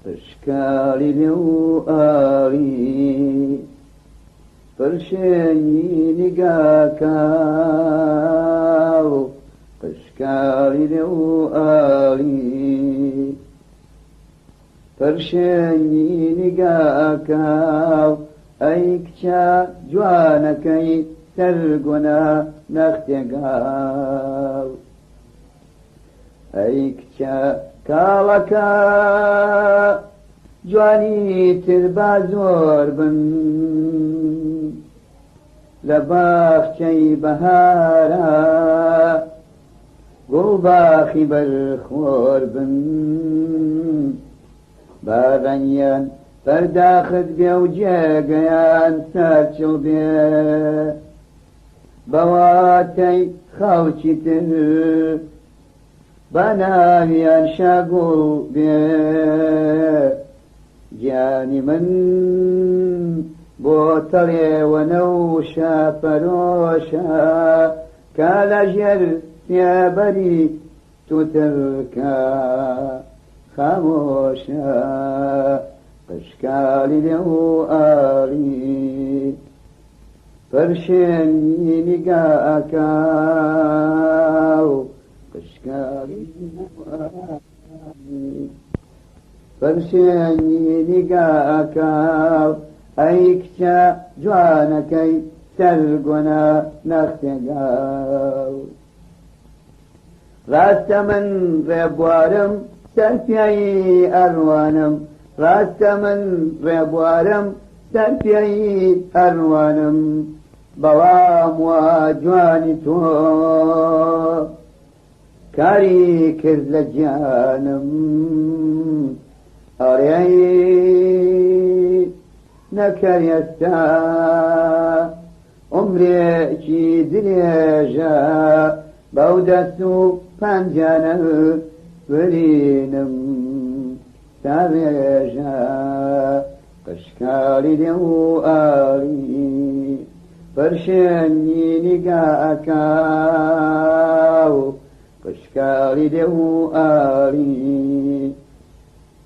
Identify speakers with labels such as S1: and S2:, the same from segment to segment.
S1: پشکاڵی لێو ئاڵی پرشێنی نیگاکاو پشکاڵی لێو ئاڵی پرشێنی نیگاکاو ئەی کچە جوانەکەی سەر گۆنا نەختێگاو ئەی کچە کاڵەکە جوانی تر با زۆر بن لە باخچەی بەهارا گوڵ باخی بەرخۆر بن با ڕەنگیان پەرداخت بێ و جێگەیان سەرچڵ بێ بەواتەی خەڵکی تر با ناویان شاگوڵ بێ گیانی من بۆ تەڵێوە نەوشە پەرۆشە کە لە ژێر سێبەری توترکە خامۆشە قشکاڵی لێو ئاڵی پرشێنی نیگاکاو قشکاڵی پرشێنی نیگاکاو ئەی کچە جوانەکەی سەر گۆنا نەختێگاو ڕاستە من ڕێبوارم سەر پێی ئەڕوانم ڕاستە من ڕێبوارم سەر پێی ئەڕوانم بەڵام وا جوانی تۆ کاری کرد لە گیانم ئەڕێی نەکەر ئێستا عمرێکی درێژە بەو دەست و پەنجانە برینم ساڕێژە قشکاڵی لێو ئاڵی پرشێنی نیگاکاو قشکاڵی لێو ئاڵی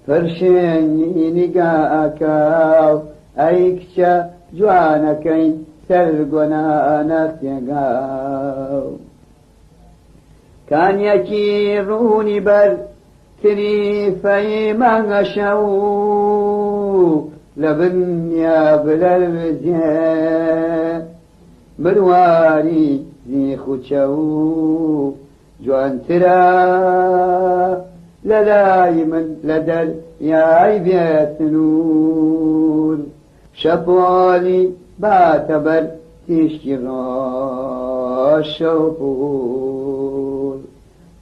S1: پرشێنی نیگاکاو ئەی کچە جوانەکەی سەر گۆنا نەختێگاو کانیەکی ڕوونی بەر تریفەی مانگەشەو لە بنیا بلەرزێ مرواری زیخوچە و جوانترە لەلای من لە دەریای بێسنوور شەپۆلی باتە بەر تیشکی ڕۆشەپوور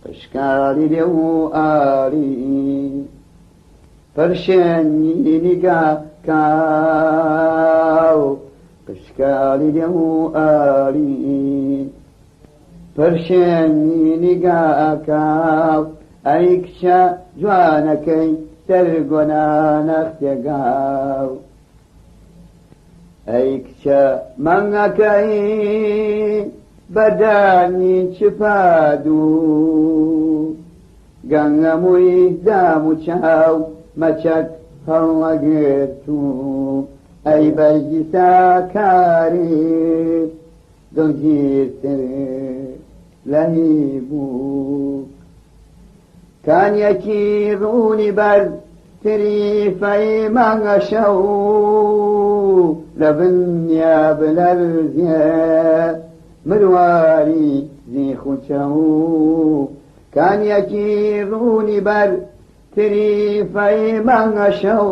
S1: قشکاڵی لێو ئاڵی پرشێنی نیگا کاو قشکاڵی لێو ئاڵی پرشێنی نیگا کاو ئەی کچە جوانەکەی سەر گۆنا نەختێگاو ئەی کچە مانگەکەی بەدانی چپادوو گەنگەمووی دام و چاو مەچەک هەڵنەگرت و ئەی بەرگی ساکاری دڵگیرتر لە هی بوو کانیەکی ڕوونی بەر تریفەی مانگەشەو لە بنیا بلەرزێ مرواری زیخوچە و کانیەکی ڕوونی بەر تریفەی مانگەشەو.